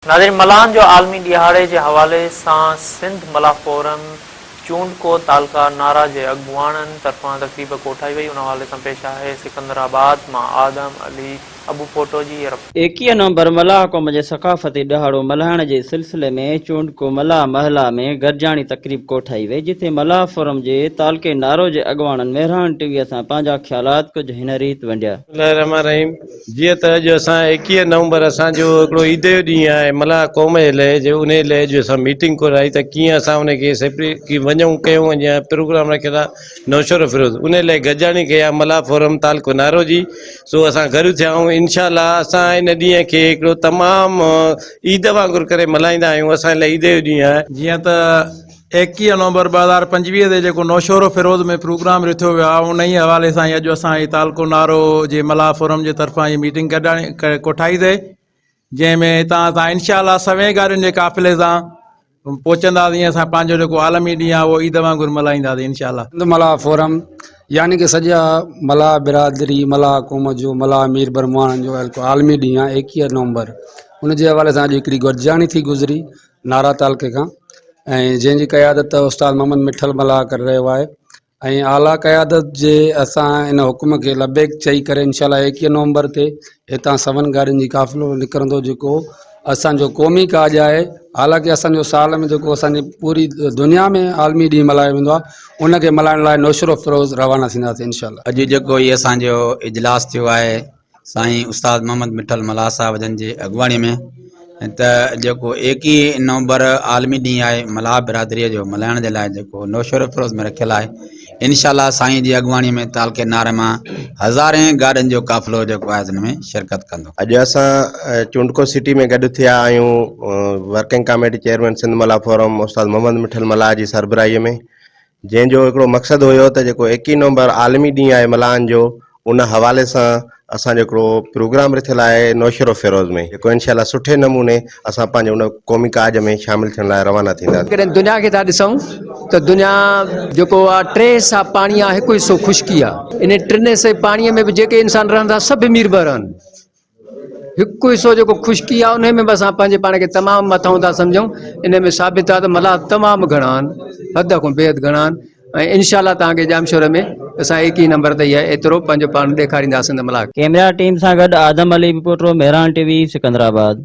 ناظرين ملاحن جو عالمي ڏهاڙي جي حوالي سان سنڌ ملاح فورم چونڊڪو تعلقه نارا جي اڳواڻن طرفان تقريب ڪوٺائي وئي ان حوالي سان پيش آهي سڪندرآباد مان آدم علي ابوپوٽو جي هي رپورٽ. 21 نومبر ملاح قوم جي ثقافتي ڏهاڙو ملهائڻ جي سلسلي ۾ چونڊڪو ملاح محلا ۾ گڏجاڻي تقريب ڪوٺائي وئي جتي ملاح فورم جي تعلقي نارو جي اڳواڻن مهراڻ ٽي وي سان پنهنجا خيالات ڪجهه هن ريت ونڊيا. بسم الله الرحمٰن الرحيم جيئن ته اڄ اسان 21 نومبر اسان جو هڪڙو عيد جو ڏينهن آهي ملاح قوم جي لئه جي انهي لئه اڄ اسان ميٽنگ ڪرائي ته ڪيئن اسان انهي کي سيپريٽ ڪي وڃون ڪيون ۽ جيئن پروگرام رکيل آهي نوشهروفيروز انهي لئه گڏجاڻي ڪئي آهي ملاح فورم تعلقو نارو جي سو اسان گڏ ٿيا آهيون انشاء الله اسان ان ڏينهن کي هڪڙو تمام عيد وانگر ڪري ملهائيندا آهيون اسان لئه عيد جو ڏينهن آهي. جيئن ته 21 نومبر 2025 تي جيڪو نوشهروفيروز ۾ پروگرام رٿيو ويو آهي انهي حوالي سان ئي اڄ اسان هي تعلقو نارو جي ملاح فورم جي طرفان هي ميٽنگ ڪڍاڻي ڪوٺائي اٿئي جنهن ۾ هتان اسان انشاء الله سوين گاڏين جي قافلي سان پهچنداسين اسان پنهنجو جيڪو عالمي ڏينهن آهي اهو عيد وانگر ملهائينداسين انشاء الله. سنڌ ملاح فورم يعني ڪه سڄا ملاح برادري ملاح قوم جو ملاح مير برمواڻن جو عالمي ڏينهن آهي 21 نومبر ان جي حوالي سان اڄ هڪڙي گڏجاڻي ٿي گذري نارا تعلقي کان ۽ جنهن جي قيادت استاد محمد مٺل ملاح ڪري رهيو آهي ۽ اعليٰ قيادت جي اسان ان حڪم کي لبيڪ چئي ڪري انشاء الله ايڪيهه نومبر تي هتان سون گاڏين جي قافلو نڪرندو جيڪو اسانجو قومي ڪاڄ آهي حالانڪه اسانجو سال ۾ جيڪو اسانجي پوري دنيا ۾ عالمي ڏينهن ملهايو ويندو آهي ان کي ملهائڻ لاء نوشهرو فيروز روانا ٿينداسين انشاء الله. اڄ جيڪو هي اسانجو اجلاس ٿيو آهي سائين استاد محمد مٺل ملاح صاحب جن جي اڳواڻي ۾ ته جيڪو ايڪيهه نومبر عالمي ڏينهن آهي ملاح برادري جو ملهائڻ جي لاء جيڪو نوشهروفيروز ۾ رکيل آهي انشاء الله سائين جي اڳواڻي ۾ تعلقي ناري مان هزارين گاڏين جو قافلو جيڪو آهي ان ۾ شرڪت ڪندو. اڄ اسان چونڊڪو سٽي ۾ گڏ ٿيا آهيون ورڪنگ ڪاميٽي چيئرمين سنڌ ملاح فورم استاد محمد مٺل ملاح جي سربراهي ۾ جنهن جو هڪڙو مقصد هيو ته جيڪو ايڪيهه نومبر عالمي ڏينهن آهي ملاحن جو ان حوالي سان اسان جو هڪڙو پروگرام رٿيل آهي نوشهروفيروز ۾ جيڪو انشاء الله سٺي نموني اسان پنهنجي ان قومي ڪاڄ ۾ شامل ٿيڻ لاء روانا ٿينداسين. جيڪڏهن دنيا کي ٿا ڏسون ته دنيا جيڪو آ ٽي حصا پاڻي آ هڪ حصو خشڪي آ انهي ٽن حصي پاڻي ۾ به جيڪي انسان رهن ٿا سڀ ميربحر آهن. هڪ حصو جيڪو خشڪي آهي انهي ۾ به اسان پنهنجي پاڻ کي تمام مٿانهون ٿا سمجهون انهي ۾ ثابت آهي ته ملاح تمام گهڻا آهن حد کان بيحد گهڻا آهن ۽ انشاء الله توهان کي ڄامشوري ۾ اسان ايڪيهه نمبر تي اها ايترو پنهنجو پاڻ ڏيکارينداسين ته ملاح ڪيمرا ٽيم سان گڏ آدم علي پوٽو، مهراڻ ٽي وي، سڪندرآباد.